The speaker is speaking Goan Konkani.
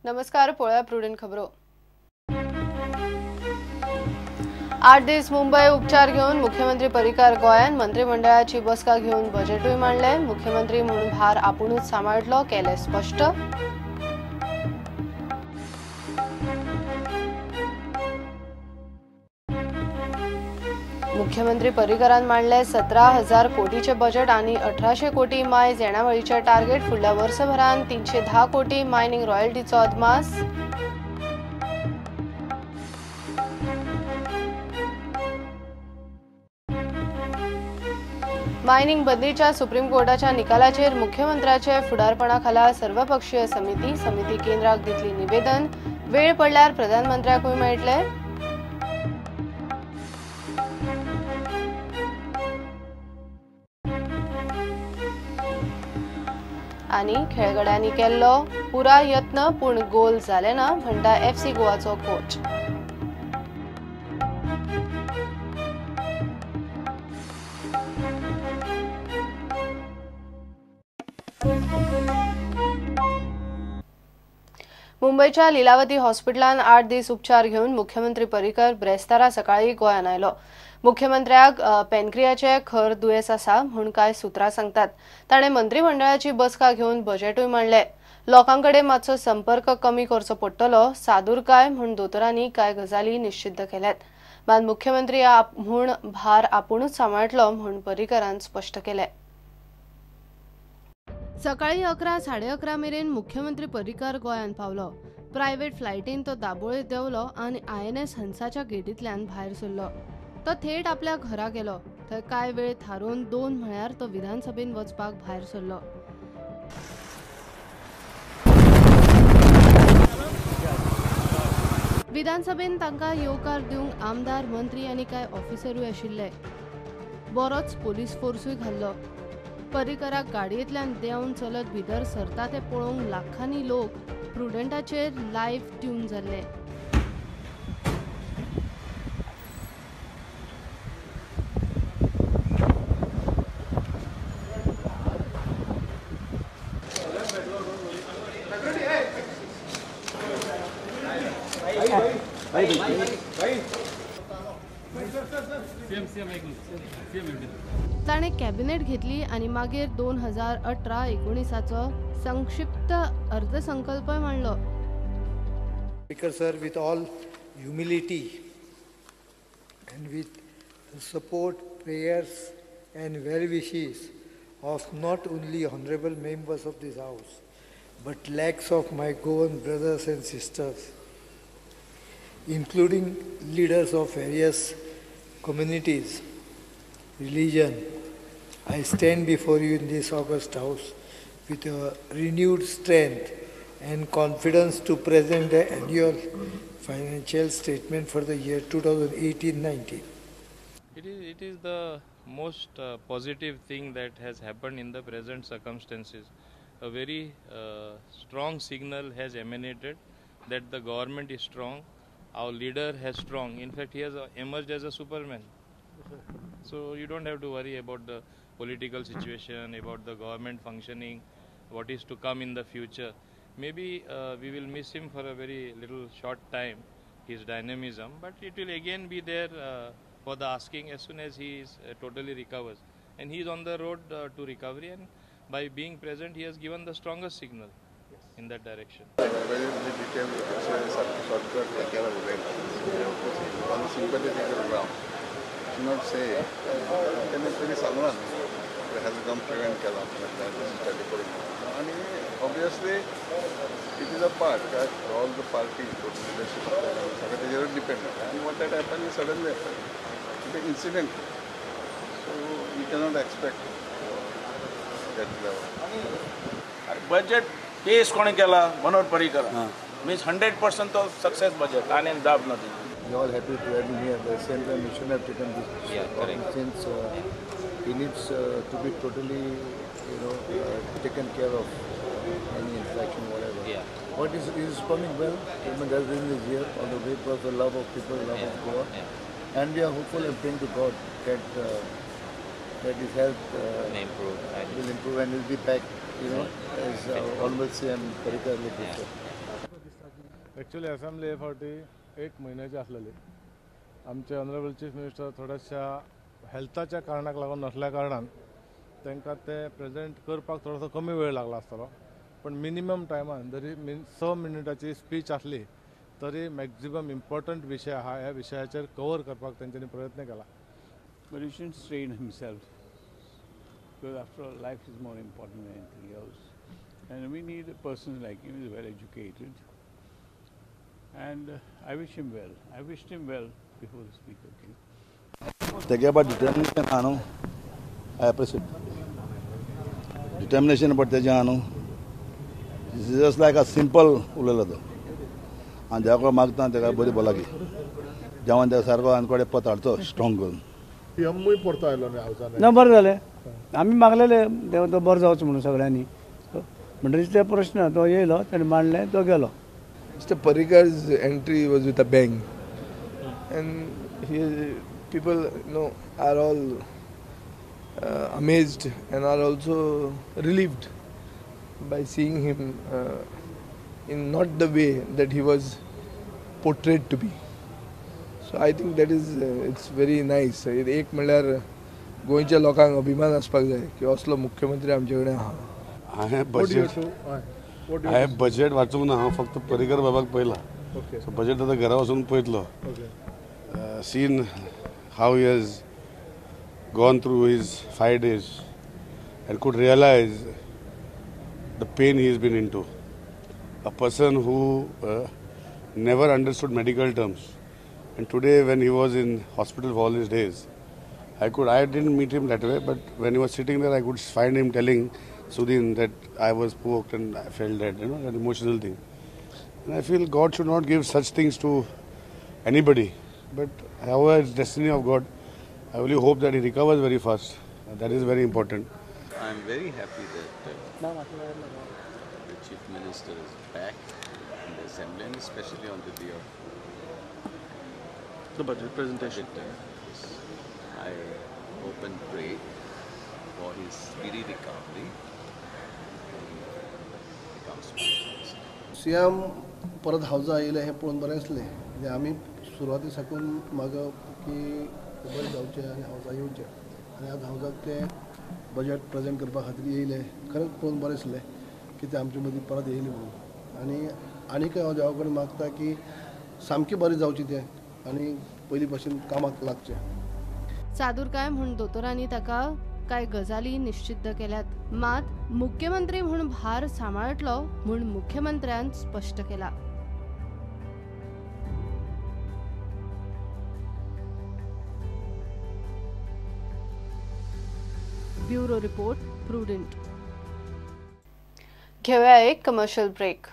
नमस्कार, पळोवया प्रुडंट खबरो. 8 दीस मुंबय उपचार घेवन मुख्यमंत्री पर्रीकार गोंयांत मंत्रिमंडळाची बसका घेवन बजेटूय मांडले. मुख्यमंत्री म्हूण भार आपुणूच सांबाळटलो केले स्पश्ट. मुख्यमंत्री पर्रीकरान मांडले 17,000 कोटीचे बजेट आणि 1,800 कोटी मायज येणावळीचे टार्गेट. फुडल्या वर्सभरान 310 कोटी मायनिंग रॉयल्टीचो अदमास. मायनिंग बंदीच्या सुप्रीम कोर्टाच्या निकालाचेर मुख्यमंत्र्याचे फुडारपणाखाला सर्वपक्षीय समिती समिती केंद्राक दितली निवेदन. वेळ पडल्यार प्रधानमंत्र्याकूय मेळटले. आनी खेळगड्यांनी केल्लो पुरा यत्न पूण गोल जाले ना म्हणटा एफसी गोवाचो कोच. मुंबयच्या लिलावती हॉस्पिटलान 8 दीस उपचार घेवन मुख्यमंत्री पर्रीकर ब्रेस्तारा सकाळी गोंयांत आयलो. मुख्यमंत्र्याक पेनक्रियाचे खर दुयेंस आसा म्हूण कांय सुत्रां सांगतात. ताणें मंत्रिमंडळाची बसका घेवन बजेटूय मांडले. लोकांकडे मातसो संपर्क कमी करचो पडटलो, सादूरकाय म्हूण दोतोरांनी कांय गजाली निश्चिद्ध केल्यात. मात मुख्यमंत्री म्हूण भार आपुणूच सांबाळटलो म्हूण पर्रीकरान स्पश्ट केलें. सकाळी 11, 11:30 मेरेन मुख्यमंत्री पर्रीकर गोंयांत पावलो. प्रायव्हेट फ्लायटीन तो दाबोळे देंवलो आनी INS हंसाच्या गेटींतल्यान भायर सरलो. तो थेट आपल्या घरा गेलो. थंय कांय वेळ थारून 2 म्हळ्यार तो विधानसभेन वचपाक भायर सरलो. विधानसभेन तांकां येवकार दिवंक आमदार, मंत्री आनी कांय ऑफिसरूय आशिल्ले. बरोच पोलीस फोर्सूय घाल्लो. पर्रीकराक गाडयेंतल्यान देंवन चलत भितर सरता ते पळोवंक लाखांनी लोक प्रुडंटाचेर लायव्ह ट्यून जाल्ले. ताणें कॅबिनेट घेतली आनी मागीर 2018-19 संक्षिप्त अर्थसंकल्पय मांडलो. Speaker sir, with all humility and with the support, prayers and well wishes of not only honorable members of this house, but lakhs of my Goan brothers and sisters, including leaders of various communities, religion, I stand before you in this august house with a renewed strength and confidence to present the annual financial statement for the year 2018-19. It is the most positive thing that has happened in the present circumstances. A very strong signal has emanated that the government is strong, our leader has strong. In fact, he has emerged as a superman. So you don't have to worry about the political situation, about the government functioning, what is to come in the future. Maybe we will miss him for a very little short time, his dynamism, but it will again be there for the asking as soon as he is totally recovers. And he is on the road to recovery, and by being present, he has given the strongest signal in that direction. Very detailed, shortcut on sympathetic ground. Not say, has become prevent and obviously it is a part that all the party leadership dependent, and what that happened is suddenly happened. It is incidental, so you cannot expect that level. Budget पेश कोणी केला मनोहर पर्रीकर means 100% तो सक्सेस बजेट आनी दाब ना. We are all happy to have him here. At the same time, we shouldn't have taken this since he needs to be totally, taken care of any infection, whatever. Yeah. But he's performing well. I mean, that's the reason he's here. All the way because the love of people, love of Goa, and we are hopeful and praying to God that that his health will improve and he'll be back, you know, as almost CM Parrikar looked before. Actually assembly हे फावटी एक म्हयन्याची आसलेली. आमचे ऑनरेबल चीफ मिनिस्टर थोड्याशा हेल्थाच्या कारणाक लागून नासल्या कारणान तांकां ते प्रेजेंट करपाक थोडोसो कमी वेळ लागला आसतलो, पण मिनिमम टायमान जरी 6 मिनटाची स्पीच आसली तरी मॅक्झिमम इम्पॉर्टंट विशय आहा ह्या विशयाचेर कवर करपाक तेंच्यांनी प्रयत्न केला. But he shouldn't strain himself, because after all, life is more important than anything else. And we need a person like him who is well educated. And I wish him well. I wished him well before the speaker came. Talking about determination, I know. I appreciate determination about Tejano. This is just like a simple उलयलो तो आनी देवा मागता तेका बरी भलायकी जेवण तेका सारको आनी कडे पताडचो स्ट्रॉंग करून. पीएमूय परतो आयलो न्ही हावसान. ना बरें जालें, आमी मागलेले तो बरो जावचो म्हणून सगळ्यांनी, म्हणटकीच ते प्रश्न तो येयलो, तेणें मांडलें, तो गेलो. Mr. Parrikar's entry was with a bang, and he, people, you know, are all amazed and are also relieved by seeing him in not the way that he was portrayed to be. So I think that is it's very nice. एक म्हणल्यार गोंयच्या लोकांक अभिमान आसपाक जाय की असलो मुख्यमंत्री आमचे कडेन आहा. हांवें बजेट वाचूंक ना, हांव फक्त पर्रीकर बाबाक पळयला. सो बजेट आतां घरा वचून पळयतलो. Seen how he has gone through his 5 days and could realize the pain he has been into. A person who never understood medical terms, and today when he was in hospital for all his days, I didn't meet him that way, but when he was sitting there, I could find him telling Sudin that I was poked and I felt that, you know, that emotional thing. And I feel God should not give such things to anybody, but however it's destiny of God, I really hope that he recovers very fast. That is very important. I am very happy that the Chief Minister is back in the Assembly, and especially on the day of the budget presentation. Yes. I hope and pray for his speedy recovery and becomes fast. CM परत हावजा आयिल्ले हें पळोवन बरें आसलें. म्हणजे आमी सुरवाती साकून मागप की बरें जावचें आनी हावजा येवचें, आनी आज हावजाक ते बजेट प्रेजेंट करपा खातीर येयले, खरेंच पळोवन बरें दिसलें की ते आमचे मदीं परत येयले म्हणून. आनी आनीकय हांव देवा कडेन मागता की सामकें बरें जावचें तें आनी पयलीं भशेन कामाक लागचें. चादुरकाय म्हूण दोतोरांनी ताका कांय गजाली निश्चिद्ध केल्यात, मात मुख्यमंत्री म्हूण भार सांबाळटलो म्हूण मुख्यमंत्र्यान स्पश्ट केला. Bureau report, Prudent. घेऊया एक कमर्शियल ब्रेक.